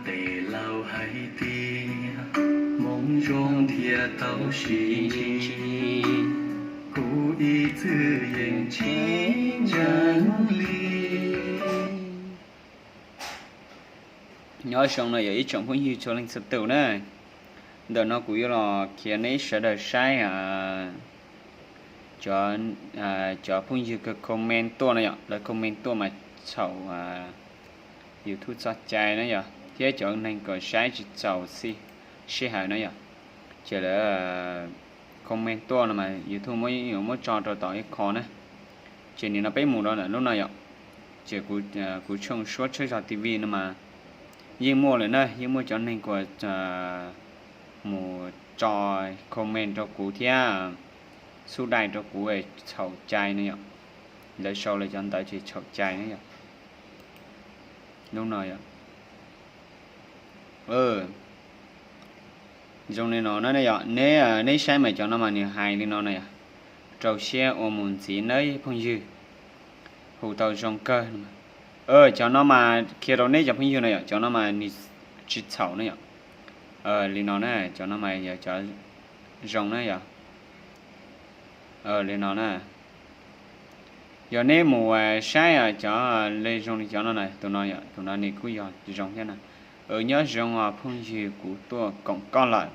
Tes laus hais tias hmoov zoo thiaj tau siv, kuv ib txwm yeej tsis ntseeg li. Nyob zoo no yog ib tsoom phooj ywg txhua leej txhua tus na. Ntawm no kuv yuav los khiav neb sawv daws saib cov, cov phooj ywg comment tuaj na yom, lawv comment tuaj mas txhaum YouTube txoj cai na yom, thiab cov neeg kom saib tsis txaus sij hawm na yom. Ces lawv comment tuaj no mas YouTube yuav muab tso rau tom ib qho na. Ces nim no peb mus rau ntawm lub no yom. Ces kuv tshooj Suab Tshawb Zog T V no mas yeej muaj lawm na, yeej muaj cov neeg kuas mus tso comment rau kuv thiab xub dai rau kuv txhaum cai no yom. Lawv sau lawv cov ntawv ces txhaum cai na yom. Lub no yom. Zoo li no na yom, neb, neb saib mas cov no mas nws hais li no na yom. Rau siab ua mus ntxiv nawb phooj ywg, hu tau zoo kawg. Cov no mas qhia rau neb cov phooj ywg na yom, cov no mas nws tsis txhaum na yom. Li no na, cov no mas yog cov zoo na yom. Li no na. Yog neb mus saib cov li zoo li cov no na, tus no yom, tus no nws kuj yog zoo thiab na. Nyob zoo os phooj ywg, kuv tuaj koom koj lawm.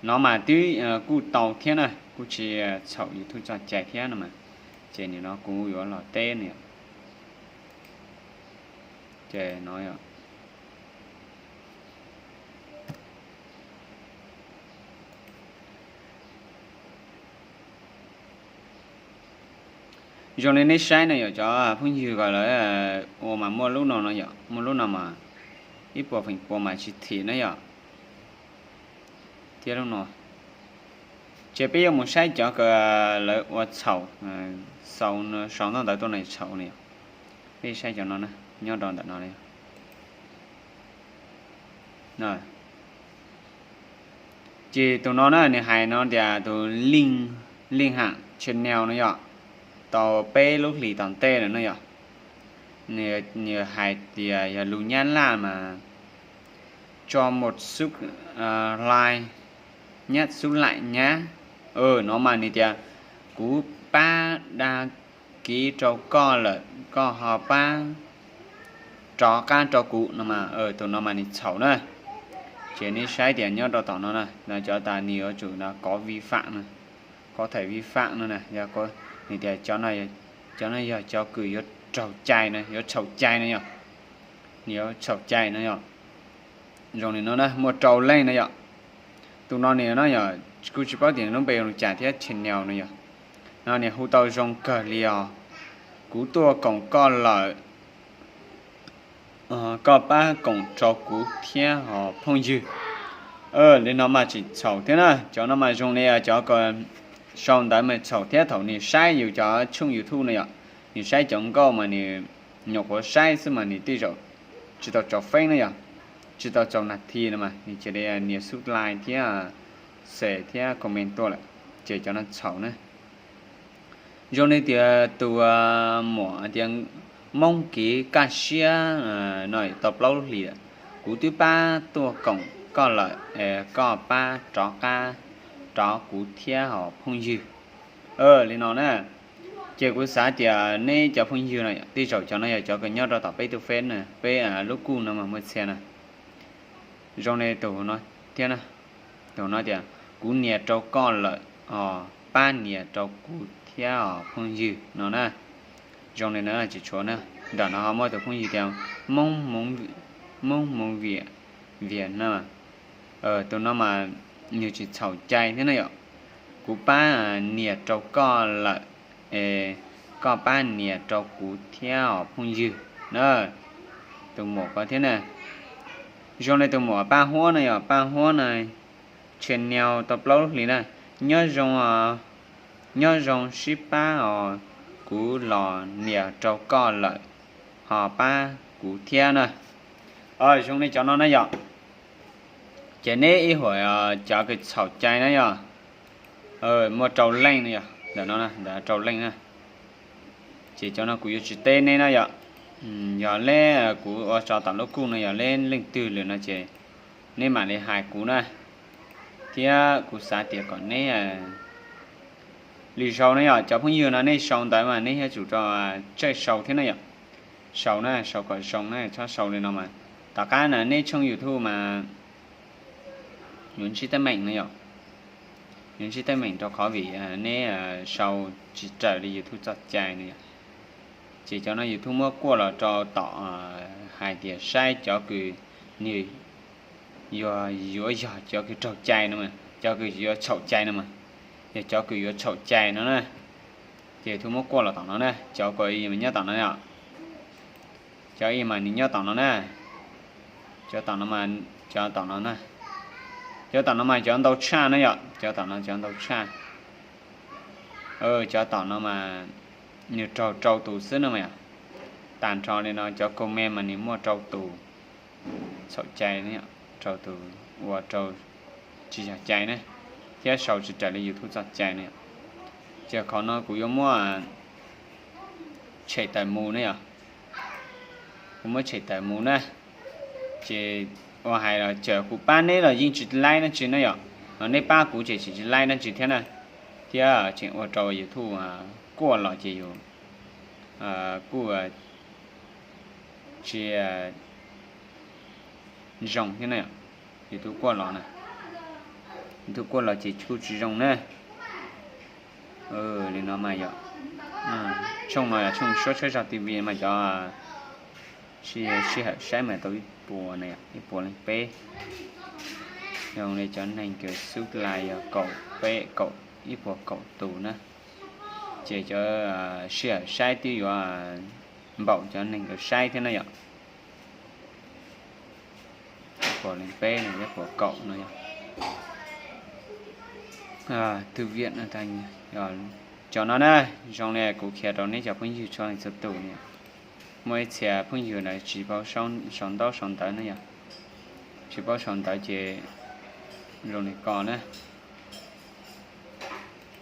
No mas twb kuj tau thiab na, kuj tsis txhaum YouTube txoj cai thiab no mas. Ces nim no kuv yuav los teb nws. Ces no yom. Zoo li neb saib no yom, cov phooj ywg ko lawv ua mas muaj lub no no yom, muaj lub no mas ib puas feem pua mas tsis thim na yom. Thiab lub no, ces peb yuav mus saib cov ko lawv ua txhaum, sau ntau ntawv tuaj no txhaum no yom. Peb saib cov no na, nyob rau ntawm no. Ces tus no na nws hais no tias tus Leej Ham channel no yom, tau peb lub hlis tom ntej lawm no yom. Nws hais tias yog lus Nyab Laj mas cho một xúc like, nhấp xúc like nhé. No mas nws tias kuv pab đăng ký rau koj lawm, koj ho pab rov qab rau kuv no mas, tus no mas nws txhaum na. Ces neb saib tias nyob rau tom no na, cov tas nws yuav tsum no có vi phạm no, có thể vi phạm no na, yog nws tias cov no yog cov kws yuav raug cai no, yuav txhaum cai no yom. Nws yuav txhaum cai no yom. Zoo li no na, muaj rau leej no yom. Tus no nws no yom, kuj tsis paub tias lub npe hu li cas thiab, channel no yom. No nws hu tau zoo kawg li os. Kuv tuaj koom koj lawm, koj pab koom rau kuv thiab os phooj ywg. Li no mas tsis txhaum thiab na, cov no mas zoo li cov ko sau ntawv mas txhaum thiab. Thaum nws saib yus cov tshooj YouTube no yom, nws saib cov nkauj mas nws nyuam qhuav saib xwb mas nws tej zaum tsis tau tsaus feeb na yom, tsis tau tsaus nas thi no mas nws cia li nias xub like thiab share thiab comment tuaj lawm, ces cov no txhaum na. Zoo li tias tus muam tias Hmoob Kiv Kaj Siab no tau plaub lub hlis lawm, kuv twb pab tuaj koom koj lawm, koj pab rov qab rov kuv thiab os phooj ywg. Li no na, ces kuv xav tias neb cov phooj ywg no tej zaum cov no yog cov kws nyob rau tom peb tus Face na, peb lub kuj no mas muaj txhia na. Zoo li tus no thiab na, tus no tias kuv nias rau koj lawm os, pab nias rau kuv thiab os phooj ywg no na. Zoo li no tsis tshuav na, nram no ho muaj tus phooj ywg tias Hmoob Hmoob Viam Viam na. Tus no mas nws tsis txhaum cai thiab na yom. Kuv pab nias rau koj lawm, koj pab nias rau kuv thiab os phooj ywg na. Tus muam ko thiab na. Zoo li tus muam Paj Huab no yom, Paj Huab no channel tau plaub lub hlis na. Nyob zoo, nyob zoo sib pab os, kuv los nias rau koj lawm, ho pab kuv thiab na. Zoo li cov no na yom. Ces neb ib huam cov kws txhaum cai na yom, muaj rau leej no yom, ntawm no ntawm rau leej na. Ces cov no kuv yuav tsis teb neb na yom. Yog leb kuv ua tso tom lub kuj no yog leb leej twg lawm no ces neb mam li hais kuv na, thiab kuv xav tias kom neb li sau na yom. Cov phooj ywg no nej sau ntawv mas nej yuav tsum rau tsawj sau thiab na yom. Sau na, sau kom zoo na, txhob sau li no mas. Tom qab na neb tshooj YouTube mas yuav ntsib teeb meem no yom. Yuav ntsib teeb meem rau qhov vim neb sau tsis raws li YouTube txoj cai no yom. Ces cov no YouTube muab kuaj los rau tom hais tias saib cov kws nws yuav, yuav yog cov kws raug cai no, cov kws yuav txhaum cai no mas. Yog cov kws yuav txhaum cai no na, ces YouTube muab kuaj los tom no na, cov kws nyob tom no yom. Cov ib mas nws nyob tom no na, cov tom no, cov tom no na, cov tom no mas cov ntau tshaj na yom, cov tom no cov ntau tshaj. Cov tom no mas nws raug rau tus xwb no mas yom. Tag nrho li no cov comment mas nws muaj rau tus txhaum cai, rau tus ua rau tsis yog cai na, thiab sau tsis raws li YouTube txoj cai na. Ces qhov no kuv yuav muab tshem tawm mus na yom. Kuv muab tshem tawm mus na. Ces ua hais los txawm kuv pab neb los yeej tsis laib dab tsi na yom, ho neb pab kuv ces tsis tsis laib dab tsi thiab na. Thiab tseem ua rau YouTube kuaj los ces yus kuj tsis zoo thiab na. YouTube kuaj los na, YouTube kuaj los ces kuj tsis zoo na. Li no mas yom, tshooj no yog tshooj Suab Tshawb Zog T V mas cov sij hawm saib mas tau ib puas na, ib puas leej peb. Zoo li cov neeg kws subscribe yog kaum peb, kaum, ib puas kaum tus na. Ces cov sij hawm saib twb yuav npaum cov neeg kws saib thiab na yom. Ib puas leej peb no, ib puas kaum no yog. Tus viam no, cov no na, zoo li kuv qhia rau neb cov phooj ywg txhua leej txhua tus na. Muaj ib txhia phooj ywg na tsis paub sau ntaub sau ntawv na yom, tsis paub sau ntawv ces zoo li ko na,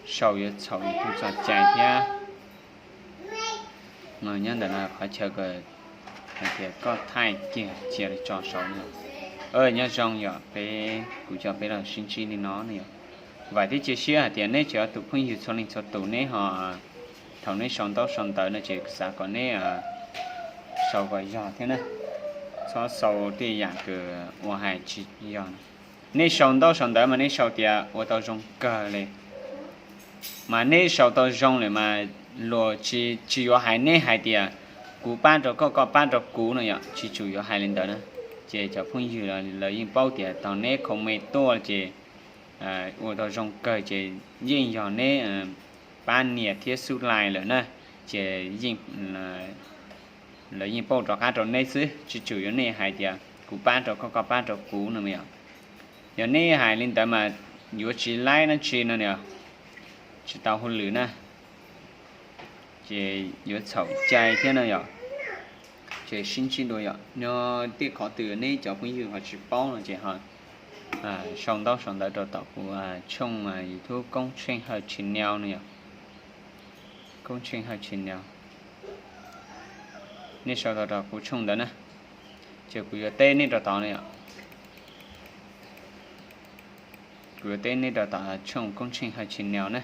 sau yuav txhaum YouTube txoj cai thiab. Nyob ntawm no qhov chaw kws hais tias koj thaij kiag cia li tso sau no. Nyob zoo yom, peb, kuv coj peb los sib ntsib li no na yom. Vam thiab cia siab hais tias neb cov tus phooj ywg txhua leej txhua tus neb ho, thaum neb sau ntaub sau ntawv no ces xav kom neb sau kom yog thiab na, txhob sau tej yam kws ua hais tsis yog. Neb sau ntaub sau ntawv mas neb sau tias ua tau zoo kawg li, mas neb sau tau zoo lawm mas luag tsis, tsis yuav hais neb hais tias kuv pab rau koj, koj pab rau kuv no yom, tsis tsum yuav hais li ntawd na. Ces cov phooj ywg lawv yeej paub tias thaum neb comment tuaj ces ua tau zoo kawg ces yeej yog neb pab nias thiab subscribe lawm na, ces yeej, lawv yeej pauj rov qab rau neb xwb, tsis tsum yuav neb hais tias kuv pab rau koj, koj pab rau kuv no yom. Yog neb hais li ntawd mas yuav tsis laib dab tsi no, tsis tau hauj lwm na, ces yuav txhaum cai thiab no yom. Ces sib ntsib dua yom, nyob tej qhov twg neb cov phooj ywg ho tsis paub no ces ho sau ntaub sau ntawv rau tom kuv tshooj YouTube Koob Tsheej Hawj Channel no yom. Koob Tsheej Hawj Channel, neb sau tau rau kuv tshooj ntawd na, ces kuv yuav teb neb rau tod no yom. Kuv yuav teb neb rau tom tshooj Koob Tsheej Hawj Channel na.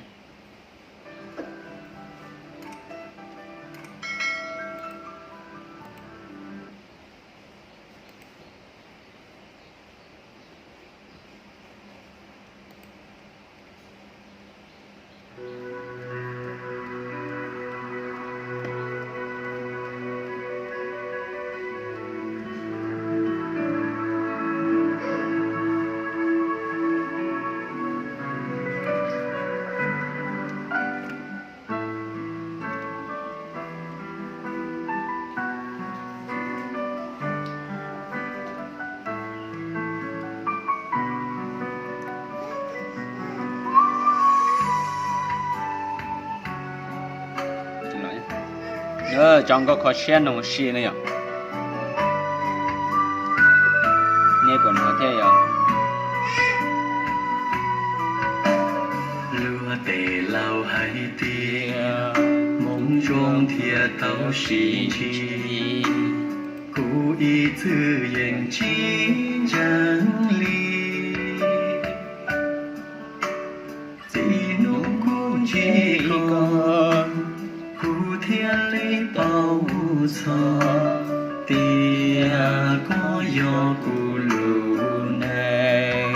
Cov nkauj kho siab noog si no yom. Nej puas hnov thiab yom? Luag tej laus hais tias hmoov zoo thiaj tau sib ntsib. Ib txwm yeej tsis ntseeg li, txij hnub kuv ntsib koj, kuv thiaj li paub txog tias koj yog kuv lub neej.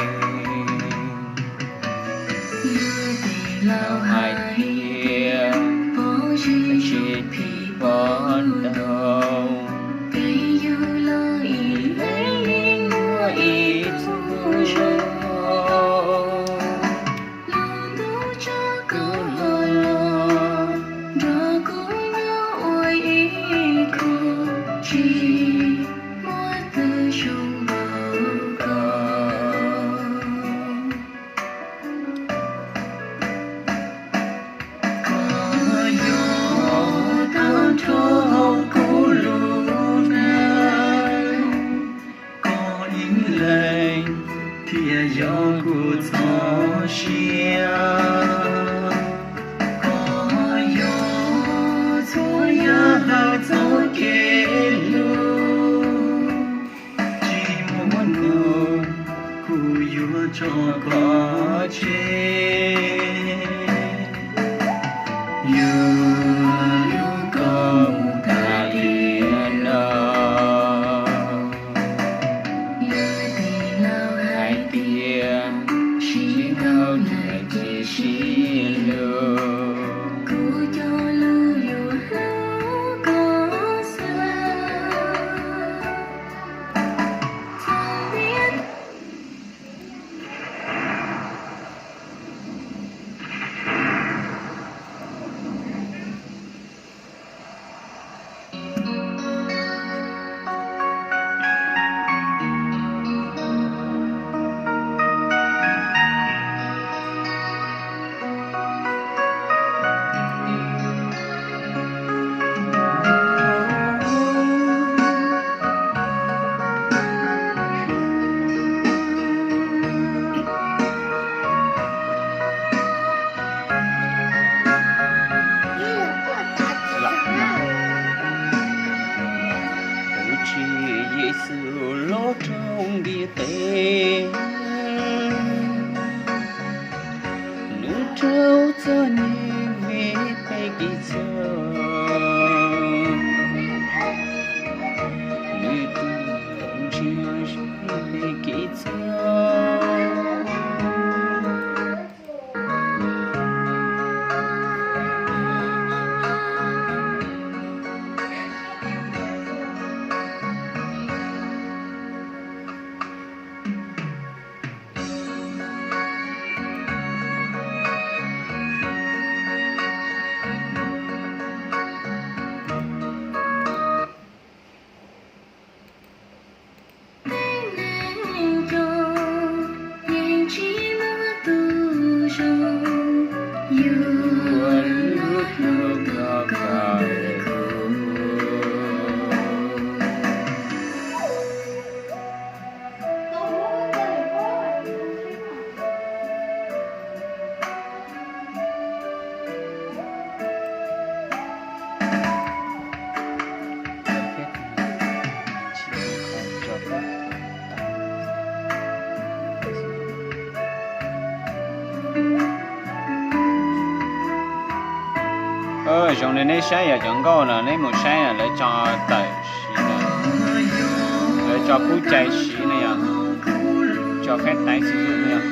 Yog tej laus hais tias pom zeeg tsis phim pom nraug, peb yug los ib leeg yeej muaj ib txoj moo zoo. Lub ntuj tso koj los, nrog kuv nyob ua ib khub, tsis muaj twg zoo npaum koj. Koj yog tag nrho kuv lub neej, koj ib leeg thiaj yog kuv txoj sia. Koj yog txhua yam hauv txoj kev hlub, tsis muaj hnub kuv yuav tso koj tseg. Yog hlub koj mus tas li no, yog tej laus hais tias sib ntaus lawm ces sib hlub, kuv cog lus yuav hlub koj xwb. Kuv tsis yog Yexus los rau ntiaj teb, nws raug txom nyem vim peb kev txhaum, nws tuag nrhiav peb kev txhaum. Tej neeg zoo yeej tsis muaj tus zoo, yuav luag hlub tau koj ntawm kuv. Zoo li neb saib yog cov nkauj no, neb mus saib lawv tso tawm siv, lawv tso pub cai siv ne yom, tso pheb tais siv ne yom.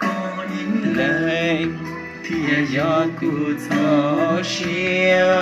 Koj ib leeg thiaj yog kuv txoj sia.